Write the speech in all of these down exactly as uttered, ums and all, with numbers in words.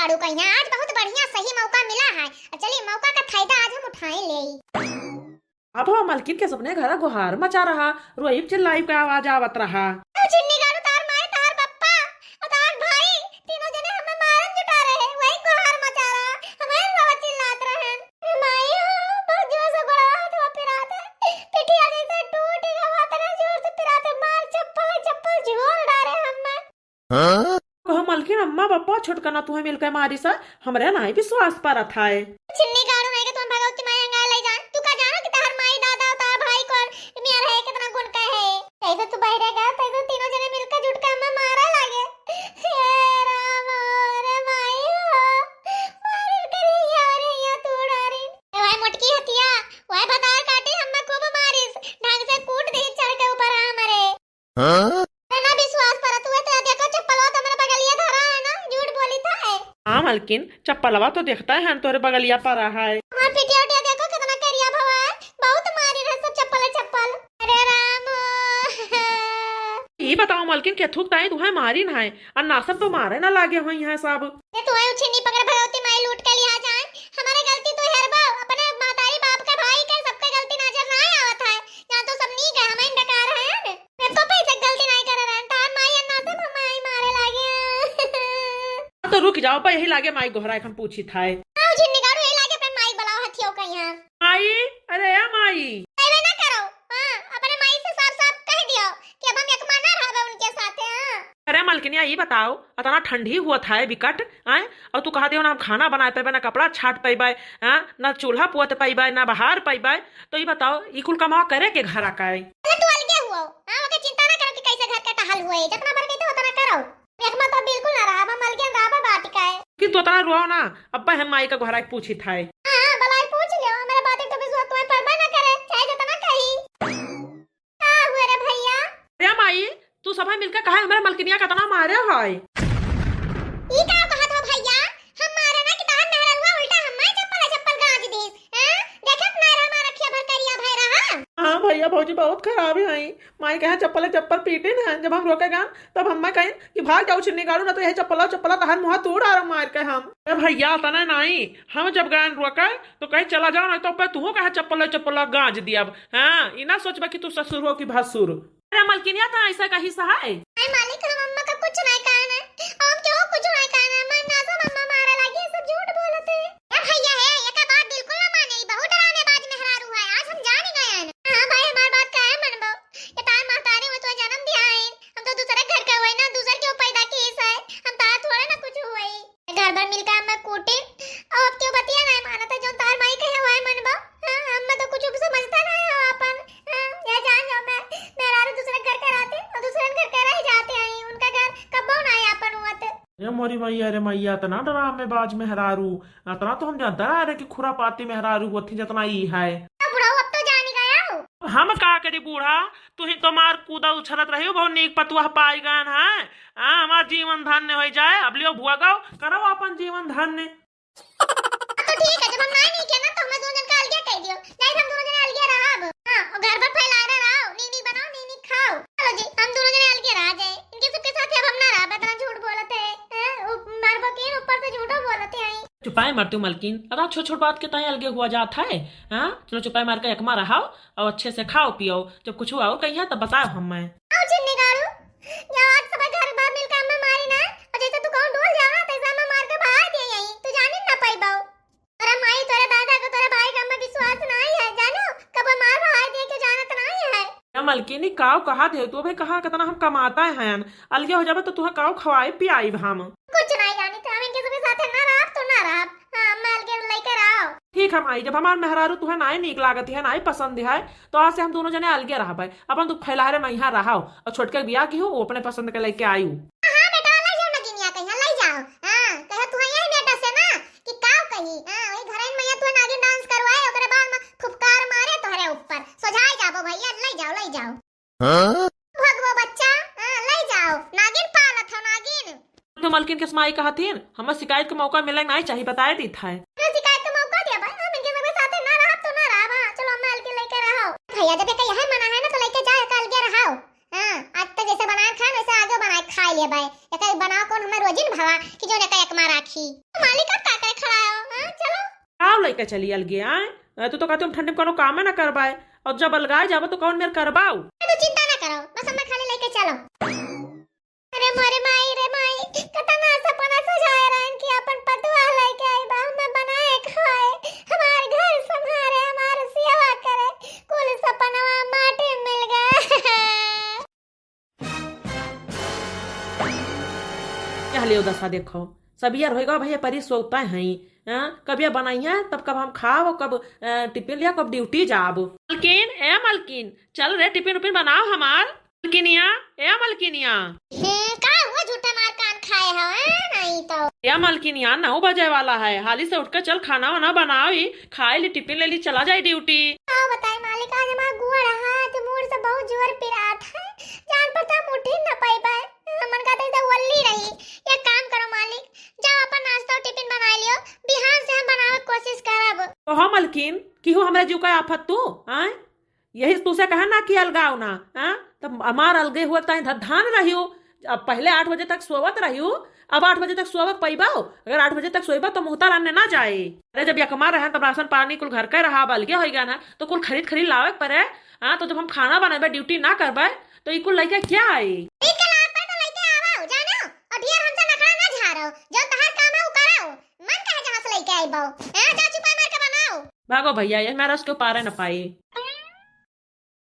अड़ू कहिया, आज बहुत बढ़िया सही मौका मिला है। अब चली मौका का फायदा आज हम उठाए लेई। अब हो मलकिन के सबने घर गोहार मचा रहा, रोइब चिल्लाइब का आवाज आवत रहा। ओ छिन्नी गाड़ू, तार माई, तार पप्पा और तार भाई तीनों जने हमें मारन जुटा रहे, वही गोहार मचा रहा, हमें रोवा चिल्लात रहे। माई हो, बहुत जोर से गोड़वा हाथवा पिरात है, पिठिया जैसे टूट गवा, इतना जोर से पिरात है, मार चप्पल चप्पल झोल डारे हमें। हाँ? कहो मलकिन, अम्मा, पप्पा, छोटकना तुहे मिलके मारी सा, हमरे नाई विश्वास परत है। छिन्नी गाड़ू नहीं के तुम भगवती माई अंगाए ले जान। तू का जानो कि तहर माई दादा और तहर भाई को मियाँ रहे कितना गुण का है। जैसे तू बहरे गया, तैसे तीनों जने मिलकर जुट के हमें मारा लागे। हे राम, रे माई हो, मारे करी या रे या तू डारी। ए भाई मोटकी हतिया, वह भतार काटी हमें खूब मारिस, ढंग से कूट दे चढ़ के ऊपर हमरे। हाँ? ना विश्वास परत हुए तो देखो चप्पलवा तो मेरे बगलिया धरा है ना, झूठ बोली था है। हाँ मलकिन, चप्पलवा तो देखता है तोरे बगलिया पर है। हमार पिटिया उटिया देखो कितना करिया भवा है, बहुत मारी रहे सब चप्पल चप्पल। अरे राम। ई बताओ मलकिन, केथुक ताई तुहे मारी ना है, और नासब तो मारे ना लागे हो यहाँ सब। ये तुहे उछिन्नी पकड़ भगवती माई लूट के लिया जाए, हमारे गलती तो हेर बाऊ, अपने महतारी बाप के भाई के सबके गलती नजर ना आवत है, यहाँ तो सब नीक है, हम ही बेकार है। मैं तो पैसे गलती नहीं करे रहन, तार माई अन्ना से हम माई मारे लागे। हाँ, तो रुक जाओ, पर यही लागे माई गोहरा, हम पूछी था। आओ जिन्नी गाड़ू, यही लागे अपने माई बुलाओ हथियो का यहाँ। माई, अरे या माई। कहबे ना करो, हाँ, अपने माई से साफ साफ कह दियो कि अब हम एक माना रहबे उनके साथे, हाँ। अरे मलकिनिया, ई बताओ, अतना ठंडी हुआ था बिकट, आय, और तू कहा दियो ना हम खाना बनाए पैबे, ना कपड़ा छाट पैबे, हाँ, ना चूल्हा पुअत पैबे, ना बहार पैबे, तो ई बताओ, ई कुल कमावा करे के घरा का है? अरे तू अलगे हुआ, हाँ, ओके चिंता ना करो कि कैसे घर के टहल हुए, जितना भर के तो उतना करो। एक में तो बिल्कुल ना रहा, हम अलगे रहा बाटी का है। कि तू उतना रोओ ना, अब हम माई का घरा पूछी था। हाँ, हाँ, भलाई पूछ लियो, मेरे बात तो विश्वास तुम्हें परबे ना करे, चाहे जितना कही। का हुआ रे भैया? अरे माई, तू सभा मिलके काहे हमरे मलकिनिया का इतना मारे है? ई का कहत हो भैया? हम मारे ना कि तहार मेहररुआ उल्टा हम्मे चप्पल चप्पल गाज दीस। हैं? देखत ना रहा हमार अखिया भर करिया भय रहा। हाँ भैया, भौजी बहुत खराब है। माई कहे चप्पल चप्पल पीटे ना, जब हम रोके गन तब हम्मे कहे कि भाग जाओ छिन्नी गाड़ू, ना तो यही चप्पला चप्पला तहार मुँह तोड़ आ रहा मार के हम। ए भैया, तना नहीं, हम जब गन रोके तो कहे चला जाओ, ना तो पे तू कहे चप्पल चप्पल गाज दिया। हाँ, ई ना सोचबा कि तू ससुर हो कि भसुर। अरे मलकिनिया, तो ऐसा कही सा है? अरे मालिक, हम अम्मा का कुछ नहीं कहे ना, हम क्यों कुछ नहीं कहे ना, मैं ना सब अम्मा मारे लगी, ये सब झूठ बोलते हैं। ए भैया है, ये का बात बिल्कुल ना माने, ई बहुत डरामेबाज मेहरारू है, आज हम जान ही गए हैं। हाँ भाई, हमारी बात का है मनबो, ये तार महतारी हुई तो जन्म दिया है, हम तो दूसरे घर का हुए ना, दूसरे क्यों पैदा की है, हम तार थोड़े ना कुछ हुए। घर भर मिलके हमें कूटे। अब क्यों बतिया नहीं मानत है, जो तार माई कहे हुआ है मनबो। हाँ, हम तो कुछ समझता नहीं हो अपन। हाँ, यह जान जाओ मैं, मेहरारू दूसरे घर के रहते और दूसरे घर के रह जाते हैं, उनका घर कब्बो ना है अपन हुआ ते। ए मोरी मैया रे मैया, इतना डरामेबाज मेहरारू, इतना तो हम जानता रहा रे कि खुरापाती मेहरारू होती जितना ई है। तो बुढ़ऊ अब तो जान ही गया हो। हम का करी बूढ़ा, तू ही तो मार कूदा उछलत रही हो, बहुत नीक पतुआ पाई गन है। हाँ, हमार जीवन धन्य हो जाए, अब लियो भुआ गाओ, करो अपन जीवन धन्य। तो ठीक है, जब हम ना नीक है ना, तो हमें दोनों जन का अलगे कह दियो, जाए हम दोनों जने अलगे रहब। हाँ, और घर पर फैलाए ना रहो, नी नी बनाओ, नी नी खाओ। चलो जी, हम दोनों जने अलगे रह जाए, इनके सबके साथ अब हम ना रहब, इतना झूठ बोलते हैं, हैं? उ-, मार बकीन ऊपर से झूठो बोलते हैं। चुपाए मर तू मलकिन, अदा छोट छोट बात के ताई अलगे हुआ जात है, हाँ? चलो चुपाए मार के एकमा रहाओ और अच्छे से खाओ पियो, जब कुछ और कहिए तब बताओ हमें। आओ चिन्नी गाड़ू, या आज सब घर बार मिलके हमें मारी ना, और जैसे तू कहूँ डोल जावा, तैसे हमें मार के भगा दिया यहीं, तू जाने ना पाई बाऊ। तोरा माई, तोरे दादा को, तोरे भाई का हमें विश्वास नहीं है, जानो, कब मार भगा दिया, क्यों जानत नहीं है। या मलकिनी, काव कहा दे तू, अबे कहाँ कितना हम कमाता है, अलगे हो जाबे तो तुहे काव खवाई पियाई हम। कुछ नहीं जानी थे, हम इनके सबके साथ ना रहब तो ना रहब। हाँ, मैं अलगे लेकर आओ। ठीक है माई, जब हमार मेहरारू तुहे नाई नीक लागत है, नाई पसंद है, तो आज से हम दोनों जने अलगे रहबे। अपन तू फैलाहरे में यहाँ रहो और छोटके के बियाह की हो, वो अपने पसंद के लेके आई हो। हाँ बेटा, ले जाओ नगिनिया के यहाँ, ले जाओ। हाँ, कहो तू यही बेटा से ना कि काव कही। हाँ, वही घरैन में यहाँ तू नागिन डांस करवाए, ओकरे बाद में फुफकार मारे तोहरे ऊपर। सोझाई जाबो भैया, ले जाओ, ले जाओ। हाँ? भगवा बच्चा, हाँ, ले जाओ, नागिन पालत हो, नागिन। तो मलकिन के माई कहथिन, हमें शिकायत के मौका मिले नहीं चाहिए, बताए दी था। तो शिकायत के मौका दिया भाई, हम इनके सबके साथ ना रहा तो ना रहा, हाँ, चलो हम अलगे लेके रहो। भैया, जब एक यही मना है ना, तो लेके जाओ, एक अलगे रहो। हाँ, आज तो जैसे बनाए खाए, वैसे आगे बनाए खाए ले भाई। एक बनाओ कौन हमें रोजिन भवा कि जो ने का एकमा राखी। तो मालिक अब का करे खड़ा हो? हाँ, चलो। आओ लइके चली अलगे आए। अ, तू तो कहती हम ठंडी में कोनो कामे ना करबाए। और जब अलगाए जाबो तो कौन मेर करबाऊ? अरे तू चिंता ना करो, बस हमें खाली लइके चलो। अरे मोरे माई रे माई, कतना सपना सजाए रहन कि अपन पतोह लइके आई बा, हमें बनाए खाए, हमार घर संभारे, हमार सेवा करे, कुल सपनवा माटी में मिल गए। यह लियो दशा देखो, सब यार होइगा भैया परी सोता है। हाँ, कब ये बनाई है, तब कब हम खाओ, कब, अ, टिफिन लिया, कब ड्यूटी जाब। मलकिन, ए मलकिन, चल रे, टिफिन उफिन बनाओ हमार। मलकिनिया, ए मलकिनिया। हे, का हुआ, झूठा मार कान खाए हो, हैं? नहीं तो। ए मलकिनिया, नौ बजे वाला है, हाली से उठ के चल, खाना वाना बनाओ, ई खाए ली, टिफिन ले ली, चला जाए ड्यूटी। का बताई मालिक, आज हमार गोड़ हाथ मूड़ से बहुत जोर पिरात है, जान पर तो हम उठ ही न पाइबे। मन कहते तो वल्ली रही। एक काम करो मालिक, जाओ अपन नाश्ता और टिफिन बना लियो, बिहान से हम बनावे के कोशिश करब। तो हो मलकिन, की हो हमरा जीव का आफत तू, आय? यही तुसे कहा ना कि अलगाओ ना, हाँ? तब हमार अलगे हुआ ताई ध-, धान रहियो। अब पहले आठ बजे तक सोवत रहियो, अब आठ बजे तक सोवत पइबो? अगर आठ बजे तक सोइबो तो मुहतार अन्ने ना जाए। अरे जब यकमा रहन तब राशन पानी कुल घर का रहा, अब अलगे होइगा ना तो कुल खरीद खरीद लावे के पड़े। हाँ, तो जब हम खाना बनाबे, ड्यूटी ना करबे तो ई कुल लइके क्या आई? ठीक है, लाभ पर तो लइके आवा हो, जानो, और ढेर हमसे नखरा ना झारो, जो तहार काम है वो करो, मन कहे जहाँ से लइके आइबो। हाँ, जा चुपाई मार के बनाओ। भागो भैया, ये हमारा उसके पारे न पाई।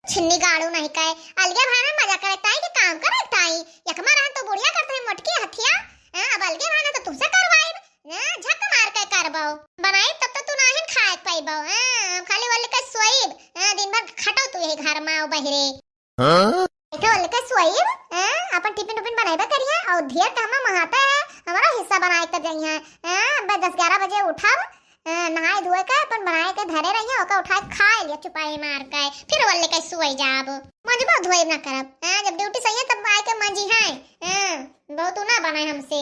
छिन्नी गाड़ू नहीं कहे, अलगे भाई में मजा करे ताई के काम करे ताई। यकमा रहन तो बुढ़िया करते हैं मोटकी हथिया। हाँ, अब अलगे भाई ना तो तुमसे करवाइब। हाँ, झक मार के करबो। बनाइब तब तो तू नाहिन खाए के पइबो। हाँ, हम खाली वल्ली के सोइब। हाँ, दिन भर खटो तू यही घर में, आओ बहिरे। हाँ? बैठो वल्ली के सोइब। हाँ, अपन टिफिन उफिन बनाइबे करिए और ढेर तो हमें महाते है, हमारा हिस्सा बनाए के तब जाइए। हाँ, अब दस ग्यारह बजे उठब। हाँ, नहाए धोए के अपन बनाए के धरे रहिए, ओके उठाए खा लिया चुपाई मार के, फिर वल्ले के सोई जाब। मंजबो धोए ना करब। हाँ, जब ड्यूटी सही है तब आए के मंजी है। हाँ, बहुत ना बनाए हमसे।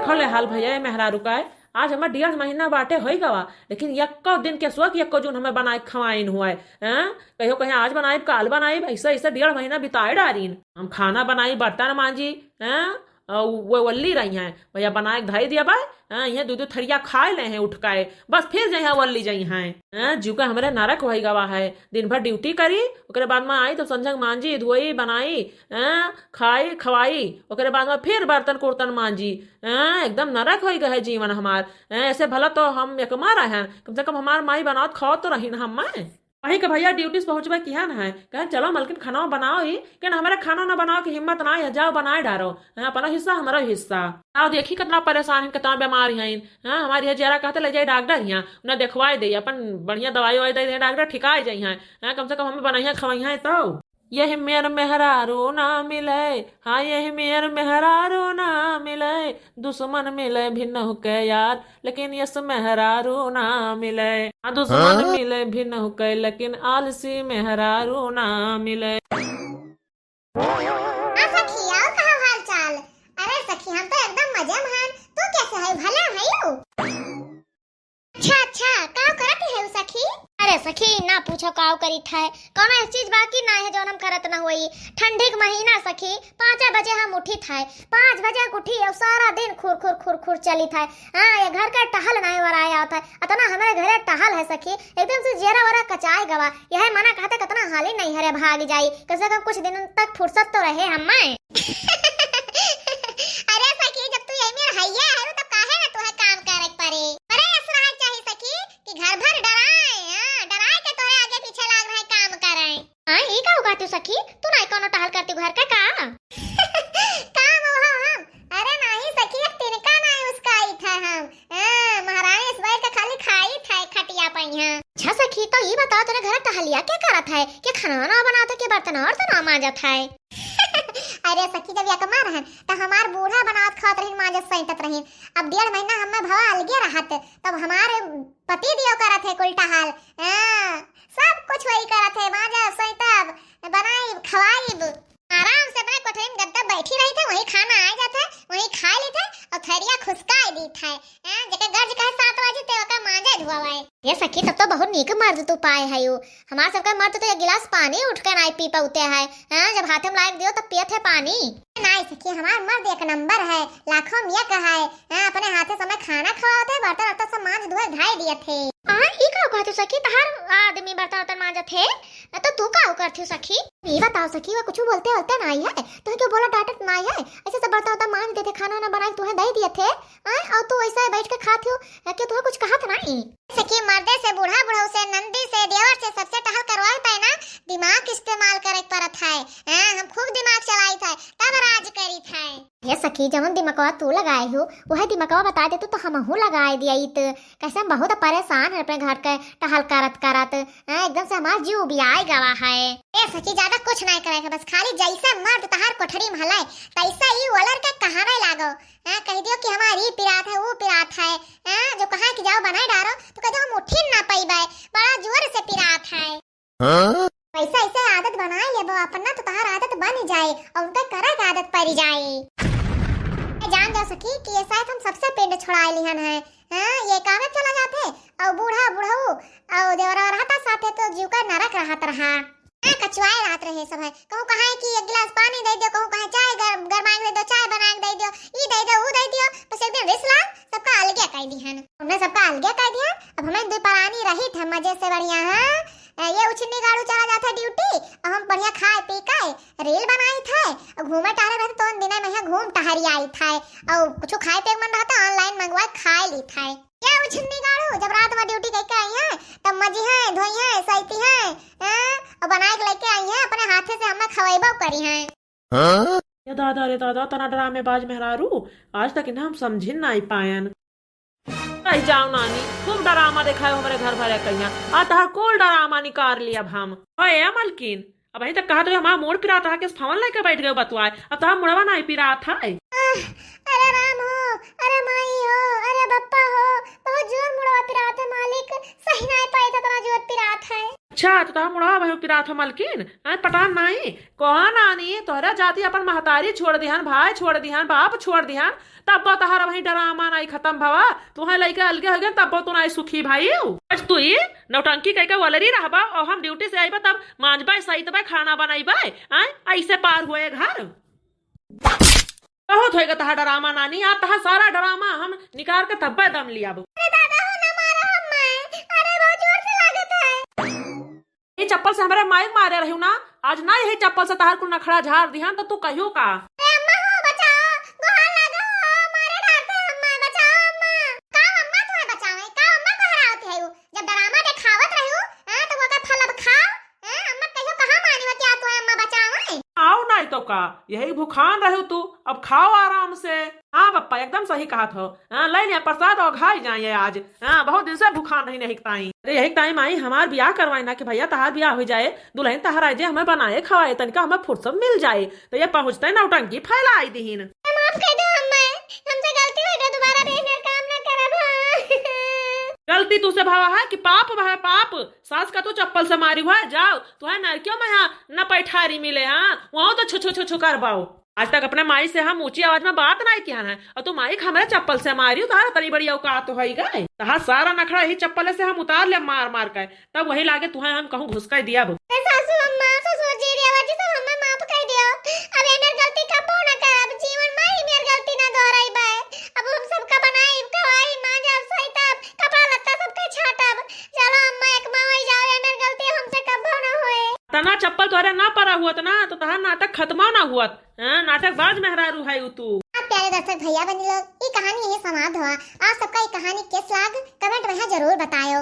खले हाल भैया, ये मेहरारू का है, आज हमार डेढ़ महीना बाटे होई गवा, लेकिन यक्को दिन के सुआ कि यक्को जून हमें बनाए खवाइन हुआ है। हाँ, कहियो कहीं आज बनाइब, काल बनाइब, ऐसे ऐसे डेढ़ महीना बिताए डारीन। हम खाना बनाई, बर्तन मांजी, हाँ, और वो वल्ली रही हैं, भैया बनाए के धई दिया बा, हाँ, ये दू दू थरिया खाए ले हैं उठ के, बस फिर जइहाँ वल्ली जइहाँ, हाँ, जीव का हमरे नरक होई गवा है, दिन भर ड्यूटी करी, ओकरे बाद में आई तो संझक मांजी, धोई, बनाई, हाँ, खाई, खवाई, ओकरे बाद में फिर बर्तन कुर्तन मांजी, हाँ, एकदम नरक होई गए है जीवन हमार, हाँ, ऐसे भला तो हम एकमा रहन, कम से कम हमार माई बनावत खावत तो रही ना हम। वहीं के भैया ड्यूटी से पहुँचबे किहन है, कहे, "चलो मलकिन, खाना बनाओ ही।" कहन, "हमारे खाना ना बनाओ के हिम्मत ना है, जाओ बनाए डारो। हाँ, अपना हिस्सा, हमारा हिस्सा।" आओ देखी कितना परेशान है, कितना बीमार है। हाँ, हमारी है जरा कहते ले जाए डॉक्टर यहाँ, उन्हें देखवाए दे, अपन बढ़िया दवाई ववाई दे दे डॉक्टर, ठिकाए जाई हैं। हाँ, कम से कम हमें बनाइया खवाइया तो। यह मेर मेहरारू ना मिले, हाँ, यह मेर मेहरारू ना मिले, दुश्मन मिले भिन्नहु के यार, लेकिन यस मेहरारू ना मिले। हाँ, दुश्मन हाँ? मिले भिन्नहु के, लेकिन आलसी मेहरारू ना मिले। हाँ सखी, और का हाल चाल? अरे सखी, हम तो एकदम मजे में हन। तू कैसे है? भला है यू? अच्छा, अच्छा, काव करत है सखी? अरे सखी, ना पूछो काव करित है। कौनो ऐसी चीज बाकी ना है जौन हम करत ना होई। ठंडी के महीना सखी, पाँचे बजे हम उठित है, पाँच बजे के उठी और सारा दिन खुर खुर खुर खुर चलित है। हाँ, ये घर का टहल नहीं वराया होता है, अतना हमारे घरे टहल है सखी, एकदम से जेरा वरा कचाए गवा। यह मना कहते कतना हाली नहीं हरे भाग जाई, कम से कम कुछ दिन तक फुर्सत तो रहे हमें। अरे सखी, जब तू यही मेर हइया है, तो काहे ना तुहे काम करे के पड़े? अरे ऐसा रहा चाहिए सखी कि घर भर डराए, हाँ, डराए के तोरे आगे पीछे लाग रहे काम करे। हाँ, ई का हुआ तू सखी? तू नहीं कोनो टहल करती घर का का? काम हो हम? अरे नहीं सखी, एक तिनका नहीं उसका आई था हम। हाँ, महारानी इस बार का खाली खाई था खटिया पे यहाँ। अच्छा सखी, तो ई बताओ तोरे घर टहलिया क्या करत है? क्या खाना वाना बनाते के बर्तन और तो ना मांजत है? अरे सखी, जब यकमा रहन, त हमार बूढ़ा बनावत खावत रहिन, मांजत सैंतत रहिन। अब डेढ़ महीना हमें भवा अलगे रहत, तब हमारे पति दियो करत है कुल टहल। हाँ, सब कुछ वही करत है, मांजब, सैंतब, बनाइब, खवाइब। आराम से अपने कोठरी में गद्दा बैठी रही थे, वहीं खाना आ जाता है, वहीं खा लेते हैं और थरिया खुसका देता है। हाँ, जेके गर्ज कहे सात बजे ते ओका मांजे धुआवाए। ये सखी, तब तो बहुत नीक मर्द तू पाए है यू। हमार सबका मर्द तो एक गिलास पानी उठ के नाई पी पाते है। हाँ, जब हाथे में लायक दियो तब पियत है पानी। नाई सखी, हमार मर्द एक नंबर है, लाखों में एक है। हाँ, अपने हाथे से हमें खाना खवावत है, बर्तन वर्तन सब मांज धोए धाई दियत है। हाँ, ई का कहत हो सखी, तहार आदमी बर्तन वर्तन मांजत है, तो तू का करत हो सखी? ई बताओ सखी, वो कुछ बोलते बोलते नाई है, तुहे क्यों बोला डांटत नाई है? ऐसे सब बर्तन वर्तन मांज देते, खाना वाना बनाई तुहे दे दियत है, हाँ, और तू ऐसा बैठ के खात हो, क्यों तुहे कुछ कहत नाई? सखी, मर्दे से, बूढ़ा बुढ़ऊ से, नंदी से, देवर से, सबसे टहल करवाए पाए ना, दिमाग इस्तेमाल करे के परत है। हाँ, हम खूब दिमाग चलाइत है, तब राज करीत है। ये सखी, जवन दिमकवा तू लगाए हो, वह दिमकवा बताए देतू तो हमहू लगाए दियाइत। कैसे हम बहुत परेशान है अपने घर के टहल करत करत। हाँ, एकदम से हमार जीव उबियाए गवा है। ए सखी, ज्यादा कुछ नहीं करे के, बस खाली जैसे मर्द तहार कोठरी में हले, तैसे ही वलर के कहाने लागो। हाँ, कह दियो कि हमार ई पिरात है, वो पिरात है। हाँ, जो कहा कि जाओ बनाए डारो, तो कह दो हम उठिन ना पइबे, बड़ा जोर से पिरात है। हाँ? वैसा ऐसे आदत बनाए लेबो अपना, तो तहार आदत बन जाए और उनका करे के आदत पड़ जाए। ए, जान जाओ सखी कि ये शायद हम सबसे पिंड छोड़ाए लिहन है। हाँ, ये कागज चला जाते और बूढ़ा बुढ़ऊ और देवरा रहता साथे तो जीव का नरक रहत रहा। हाँ, कचुआए रहत रहे सब है। कहूँ कहाँ है कि एक गिलास पानी दे दियो, कहूँ कहाँ चाय गर-, गरमाए के दे दियो, चाय बनाए के दे दियो, ई दे दियो, ऊ दे दियो। बस एक दिन रिस लाग सबका अलगे कह दिहन। हमने सबका अलगे कह दिहन। अब हमें दो परानी रही थे मजे से बढ़िया, हाँ? ए, ये उछिन्नी गाड़ू चला जाता है ड्यूटी, अब हम बढ़िया खाए पी के रील बनाई थे, और घूमे टहले रहते तो दिन में यहाँ घूम टहरी आई थे, और कुछ खाए पे मन रहता ऑनलाइन मंगवा खाए ली थे। क्या उछिन्नी गाड़ू जब रात में ड्यूटी करके आई है, तब मजी है, धोई है, सैती है, हैं? और बनाए के लेके आई है, अपने हाथे से हमें खवाइबो करी है। हाँ? या दादा रे दादा, तना डरामेबाज मेहरारू, आज तक इन्हें हम समझिन नाई पायन। आई जाओ नानी, खूब डरामा देखाए हमरे घर भरे कहिया, आ तहार कुल डरामा निकार लियब हम। ओए ए मलकिन, अबहीं तक कहत रहे हमार मूड़ पिरात रहा, के फोन लेके बैठ गए बतुआए, अब तहार मुड़वा नाई पिरात है। आह, अरे राम हो, अरे माई हो, अरे बप्पा हो, बहुत जोर मुड़वा पिरात है मालिक, सही नाई पाई था, इतना जोर पिरात है। अच्छा, तो तहार मुड़वा वही पिरात हो मलकिन? हैं, पटान नाई? कहा नानी, तोहरा जाति अपन महतारी छोड़ दिहन, भाई छोड़ दिहन, बाप छोड़ दिहन, तब तो तहार वही डरामा नाई खत्म भवा। तुहे लइके अलगे हो गए, तब तो नाई सुखी भाई। आज तू ही नौटंकी कह के वलरी रहबा और हम ड्यूटी से आइबा तब मांजबे, सैतबे, खाना बनैबे, हैं? ऐसे पार हुए घर। बहुत होएगा तहार डरामा नानी, आज तहार सारा डरामा हम निकाल के तब्बे दम लियाबो। अरे दादा हो ना मारो हम्मे, अरे बहुत जोर से लागत है। ये चप्पल से हमरे माई मारे रही ना, आज ना यही चप्पल से तहार कुल नखड़ा झाड़ दिहन तो तू कहियो का? अरे अम्मा हो बचाओ, गोहार लागो हो, मारे डालते अम्मा, बचाओ अम्मा। का अम्मा तुम्हें बचावे, का अम्मा गोहरावत है वो? जब डरामा देखावत रही हो, हाँ, तो वो का फल अब खाओ। हैं, अम्मा कहियो कहाँ मानी हो, क्या तू अम्मा बचावे? आओ नाई तो का, यही भुखान रहो तू, अब खाओ आराम से। हाँ पप्पा, एकदम सही कहत हो। हाँ, ले लिया प्रसाद और खाई जाइए आज। हाँ, बहुत दिन से भुखान रही नहीं ताई। अरे यही ताई माई हमार बियाह करवाई ना कि भैया तहार बियाह हो जाए, दुल्हन तहार आए जे हमें बनाए खवाए, तनिका हमें फुर्सत मिल जाए, तो ये पहुँचते नौटंकी फैलाई दीहिन। माफ कर दो अम्मा, हमसे गलती हो गई, दोबारा रे मेरे काम ना करब। गलती तुझसे भावा है कि पाप है पाप? सास का तू चप्पल से मारी हुआ है, जाओ, तू है नरकियों में यहाँ न पैठारी मिले, हाँ, वहाँ तो छु छु छु छु करबाओ। आज तक अपने माई से हम ऊंची आवाज में बात नहीं किया है, और तू माई के हमरे चप्पल से मारी, तारा तनी बड़ी औकात हो ही गए। तहार सारा नखड़ा यही चप्पल से हम उतार ले मार मार के, तब वही लागे तुहे हम कहूँ घुसकाई दिया बो। ए सासू अम्मा, ससुर जी, रेवा जी, सब हमें माफ कर दियो। अब ये मेर गलती कबो ना करब, जीवन में ही मेर गलती ना दोहराइबे। अब हम सबका बनाई, खवाई, मांजब, सैतब, कपड़ा लत्ता सबके छाटब। चलो अम्मा, एक माँ हो जाओ, ये मेर गलती हमसे कबो ना होए। तना चप्पल तोहरे ना परा हुअत ना, तो तहार नाटक खत्मा ना हुअत। हाँ, नाटक बाज मेहरारू है उ तू। अब प्यारे दर्शक भैया बहनी लोग, ई कहानी यही समाप्त हुआ। आप सबका ई कहानी कैस लाग, comment में यहाँ जरूर बतायो।